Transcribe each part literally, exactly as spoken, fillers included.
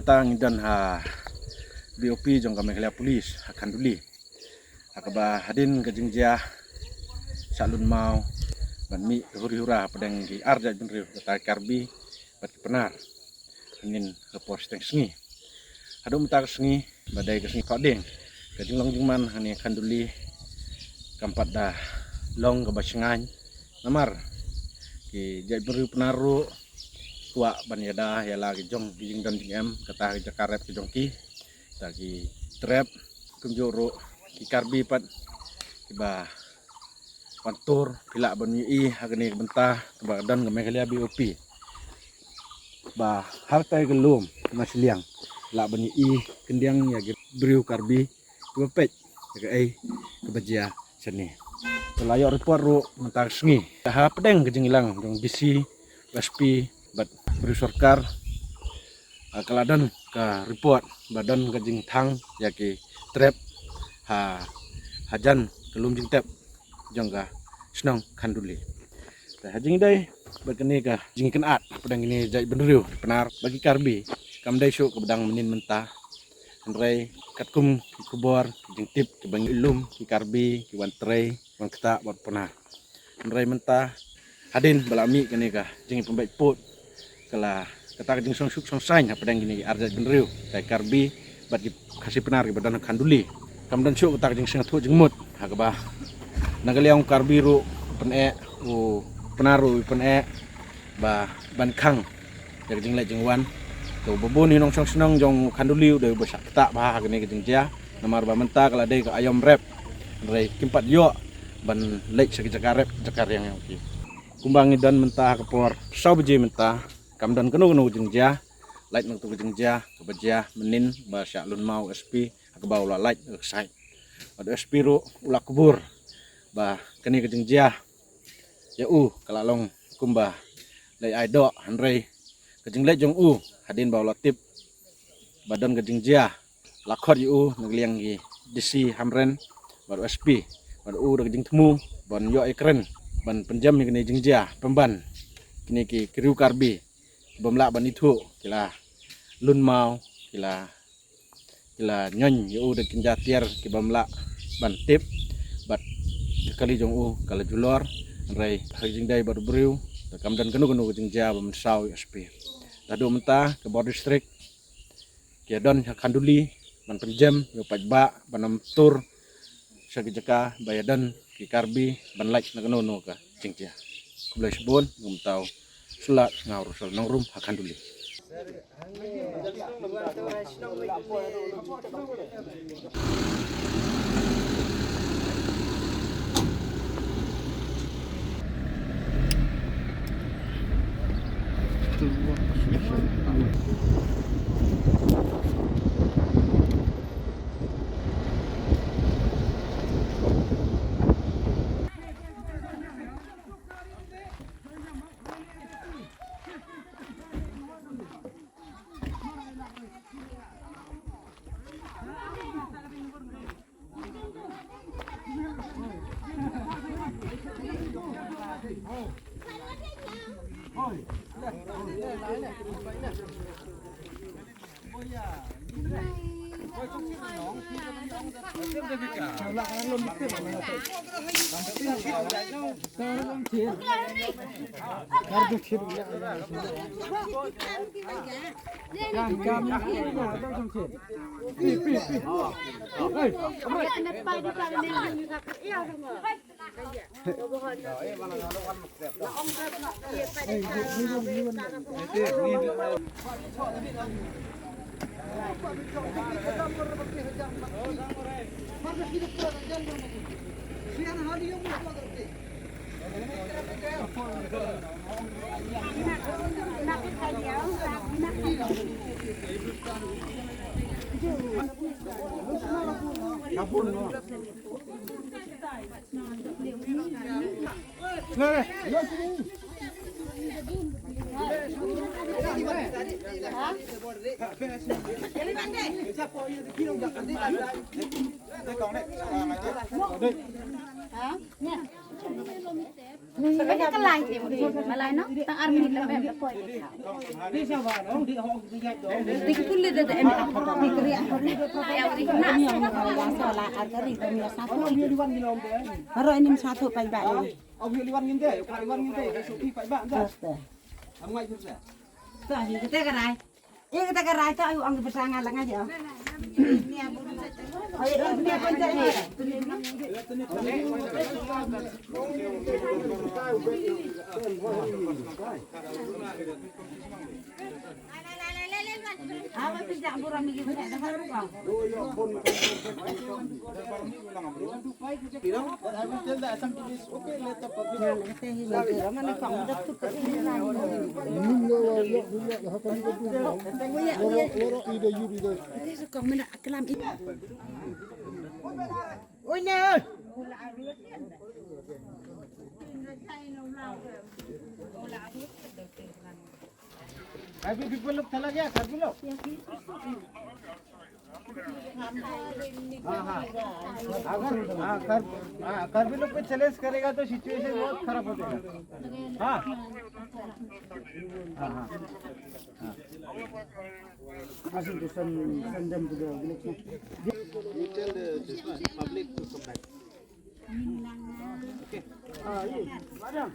Tang i don ha B O P jong ka Meghalaya Police ha Khanduli. Ha kaba hadien ka jingjia sha lun maw ban mih huri hura hapdeng ki ar jaitbynriew, kata ki Karbi bad ki Pnar. Hadien ka por shiteng sngi haduh mynta ka sngi ba dei ka sngi Thohdieng, ka jinglong jingman hangne Khanduli kam pat da long kaba shngaiñ. Namar ki jaitbynriew Pnar ruh kwah ban ïada ïa la ki jong ki jingdon jingem, kata ki jaka rep ki jong ki, kata ki trep. Kumjuh ruh ki Karbi pat kiba wan tur, phi lah ban ïohi ha kane ka bynta kaba don ka Meghalaya B O P, ba ha katei ka lum na shiliang lah ban ïohi khyndiat ïa ki briew Karbi kiba peit ïa kaei kaba jia shane. Te la ïoh report ruh mynta ka sngi hapdeng ka jingïalang jong D C, S P bad briew sorkar, ah, ka la don ka report ba don ka jingthang ïa ki trep ha hajan ka lum jingtep jong ka shnong Khanduli. Te ha jingdei bad kane ka jingkynad hapdeng kine jaitbynriew Pnar bad ki Karbi, kam dei shuh kaba dang mynnin mynta. Hynrei katkum ki khubor, ki jingtip kiba ngi lum, ki Karbi ki wan trei, wan ktah bad Pnar. Hynrei mynta hadien ba la mih kane ka jingpynbeit pud, ka la, kata ka jingsngewsuk sngewsaiñ hapdeng kine ki ar jaitbynriew, kata ki Karbi bad ki Khasi Pnar kiba don ha Khanduli. Kam don shuh kata ka jingsngewthuh jingmut ha kaba na ka liang u Karbi ruh u pyneh, u Pnar ruh u pyneh ba ban khang ïa ka jingleit jingwan. To ba bun ki nongshong shnong jong Khanduli u dei ba shah ktah bha ha kane ka jingjia, namar ba mynta ka la dei ka aïom rep, hynrei kim pat ïoh ban leit sha ki jaka rep jaka riang ïa ki. Kumba ngi don mynta ha ka por saw baje mynta, kam don kano kano ka jingjia. Lait na katu ka jingjia kaba jia mynnin ba shah lun maw S P ha kaba u la lait ka ksai. Bad S P ruh u la kubur ba kane ka jingjia ïa u ka la long kumba leit ai doh, hynrei ka jingleit jong u hadien ba u la tip ba don ka jingjia la khot ïa u na ka liang ki D C Hamren bad S P, bad u da ka jingthmu ban ïoh ïa kren ban pynjem ïa kane jingjia pynban kine ki, ki riew Karbi ki bym lah ban ithuh, ki la lun maw, ki la, ki la ñion ïa u da ki jynjar tiar ki bym lah ban tip. Bad ka kali jong u ka la julor, hynrei ha ka jingdei bad u briew te kam don kano kano ka jingjia ba mynsaw ïa S P. Te haduh mynta ka bor district ki ïa don ha Khanduli ban pynjem ïa u paidbah ban ym tur sha ki jaka ba ïa don ki Karbi ban lait na kano kano ka jingjia. Khublei shibun. Ngam tau sulat nga u Russell Nongrum ha Khanduli. अभी भी बोलो, चला गया, कर भी लो। हाँ, हाँ। अगर, हाँ, कर, हाँ, कर भी लोग पे चैलेंज करेगा तो सिचुएशन बहुत खराब हो जाएगा। हाँ। हाँ, हाँ। हाँ। Ask him to send, send them to the village. You tell the, this one, public to come back. Okay. Ah, yeah. Madam.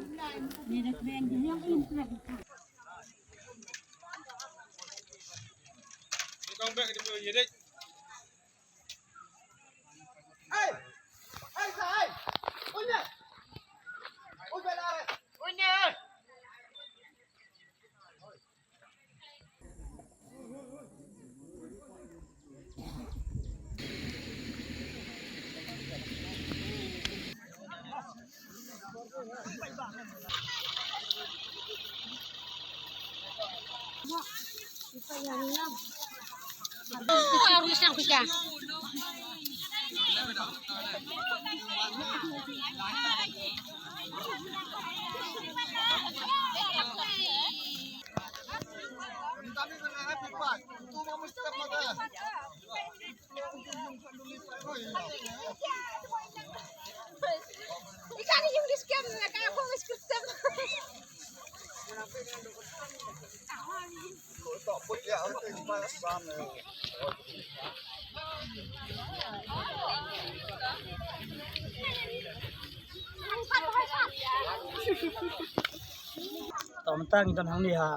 Te mynta ngi don hangne ha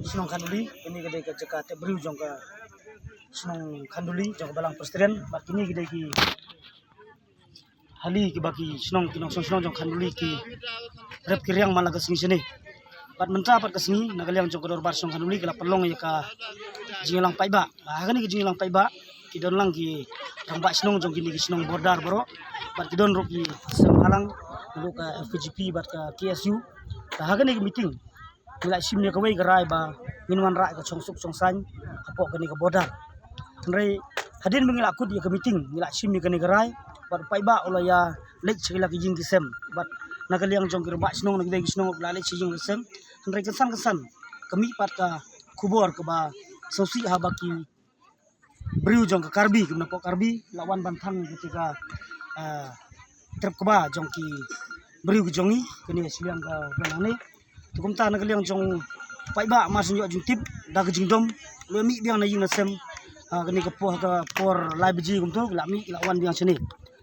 shnong Khanduli, kane ka dei ka jaka tep briew jong ka shnong Khanduli, jong ka Balang Presbyterian, bad kine ki dei ki hali kiba ki shnong, ki nongshong shnong jong Khanduli ki rep ki riang man la ka sngi shane. Bad mynta pat ka sngi, na ka liang jong ka dorbar shnong Khanduli ki la pynlong ïa ka jingïalang paidbah. Ha kane ka jingïalang paidbah ki don lang ki rangbah shnong jong kine ki shnong border baroh. Bad ki don ruh ki seng bhalang, ruh ka F K J P bad ka K S U. Te ha kane ka meeting ngi la shim ïa kawei ka rai ba ngin wanrah ïa ka shongsuk shongsaiñ hapoh kane ka border. Hynrei hadien ba ngi la kut ïa ka meeting, ngi la shim ïa kane ka rai, bad u paidbah u la ïa leit sha ki la ki ïing ki sem, bad na ka liang jong ki rangbah shnong, na ki dei ki shnong u la leit sha ïing sha sem. Hynrei kynsan kynsan ka mih pat ka khubor kaba sngewsih ha ba ki briew jong ka Karbi, ki mna poh Karbi, la wan ban thang ïa ka, ah, trep kba jong ki briew ki jong ngi, kane shiliang ka bnai ne. Te kumta na ka liang jong paidbah mar shu ïoh jingtip da ka jingdom, la mih biang na ïing na sem, ah, kane ka por, ka por lai baje kumto, la mih, la wan biang shane.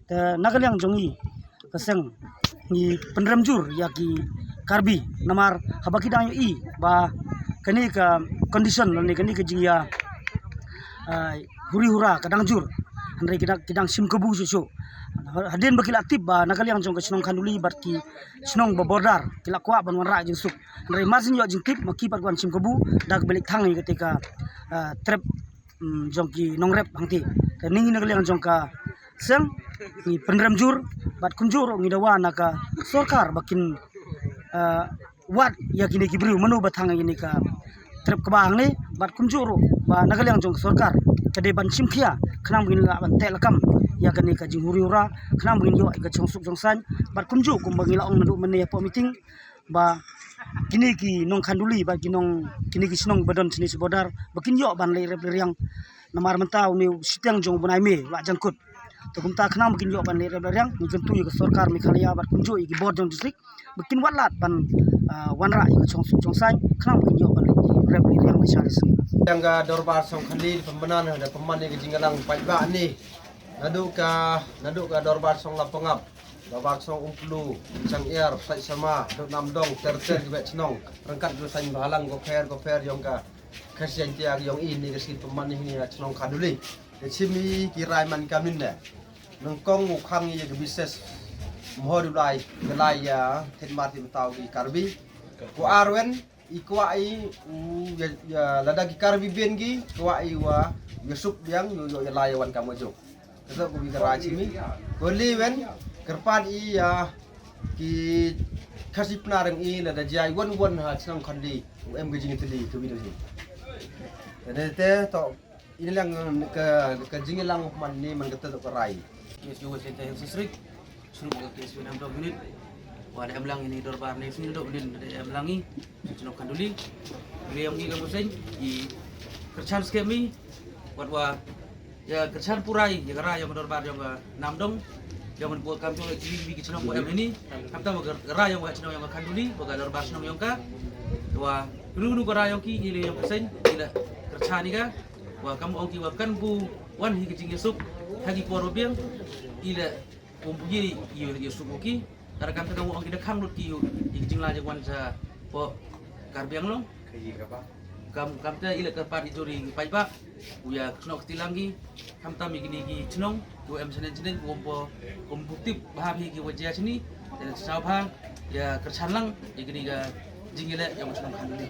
Te na ka liang jong ngi ka seng ngi pynrem jur ïa ki Karbi namar haba ki dang ïohi ba kane ka condition lane kane ka jingïa, ah, huri hura ka dang jur. Hynrei ki dang, ki dang shim kabu shuh shuh. Hadien ba ki la tip ba na ka liang jong ka shnong Khanduli bad ki shnong ba border ki la kwah ban wanrah jingsuk. Hynrei mar shu ïoh jingtip ma ki pat ki wan shim kabu da kaba leit thang ïa kata ka, ah, trep mm, jong ki nongrep hangti. Te ngi na ka liang jong ka seng ngi pynrem jur bad kumjuh ruh ngi dawa na ka sorkar ba kin, eh, wad ïa kine ki briew mano ba thang ïa kine ka trep kba hangne bad kumjuh ruh ba na ka liang jong ka sorkar ka dei ban shim khia khnang ba ngin lah ban teh lakam ïa kane ka jinghuri hura khnang ba ngin ïoh ïa ka shongsuk shongsaiñ bad kumjuh kumba ngi la ong naduh mynne hapoh meeting ba kine ki nong Khanduli bad ki nong, kine ki shnong ba don shane sha border ba kin ïoh ban leit rep leit riang. Namar mynta une u shiteng jong u bnai May u la jan kut. Te kumta khnang ba kin ïoh ban leh rep leh riang, ngi kyntu ïa ka sorkar Meghalaya bad kumjuh ïa ki bor jong district ba kin wad lad ban, ah, wanrah ïa ka chongsuk chongsaiñ khnang ba kin ïoh ban leh rep leh riang lashai lasngi. Ïa ka dorbar Shnong Khanduli pynbna na da pynman ïa ka jingïalang paidbah ne. Naduh ka, naduh ka dorbar Shnong Lapangap, dorbar Shnong Umplu, Changiar, Saitsama, Dok Namdong, ter ter ki beh chnong, ryngkat ki saiñ bahalang, ko pher ko pher ïong ka Khasi Jaiñtia ïong i ne ka skin pynman ne hi ne ka chnong Khanduli. Te chimi ki rai man ka min ne. Nyngkong u khang ïa ka bises mhor u lai, ka lai ïa thet mar ti mtaw ki Karbi. Ko arwen i kwah i u ïa, ïa lada ki Karbi ben ki kwah i wa ïa suk biang ïa ïa lai wan kam ka jong. Ka dok ko bi ka rai chimi. Ko liwen kyrpad i ïa ki Khasi Pnar i lada jai wan wan ha chnong Khanduli u em ka jingteli ka bi da hi. Te te to Ina lang ka, ka jingïalang man ni man ka tadok ka rai. Yes, you was in the history. Suru ka kes wen am dok minit. Wa da em lang ini dorbar ni sini dok minit da em lang i. Sunu Khanduli. Ni am ki ka musen i kerchan skemi. Wat wa ya kerchan purai ya ka rai ïong dorbar ïong Namdong. Ïong ko kam jong ki bi ki chnong ko em ini. Kam tam ka rai ïong ka chnong ïong Khanduli, ba ka dorbar chnong ïong ka. Wa nu nu ka rai ïong ki ile ïong ka seng ile kerchan ni ka. Wa kam ong ki wa kan bu wan hi ki jingïasuk ha ki por ba biang ila um bu ye ïa ïasuk ki. Kara kam ta kam ong ki da khang lut ki ïa ki jinglai jingwan sa po Karbi Anglong. Kam kam ta ila ka par i juri ki paidbah u ïa knok ti lang ki. Kam tam ïa kini ki chnong u em chenen chenen um po um bu tip bha hi ki wa jia chini. Te sa bha ïa kerchan lang ïa kini ka jingïaleh ïa u chnong Khanduli.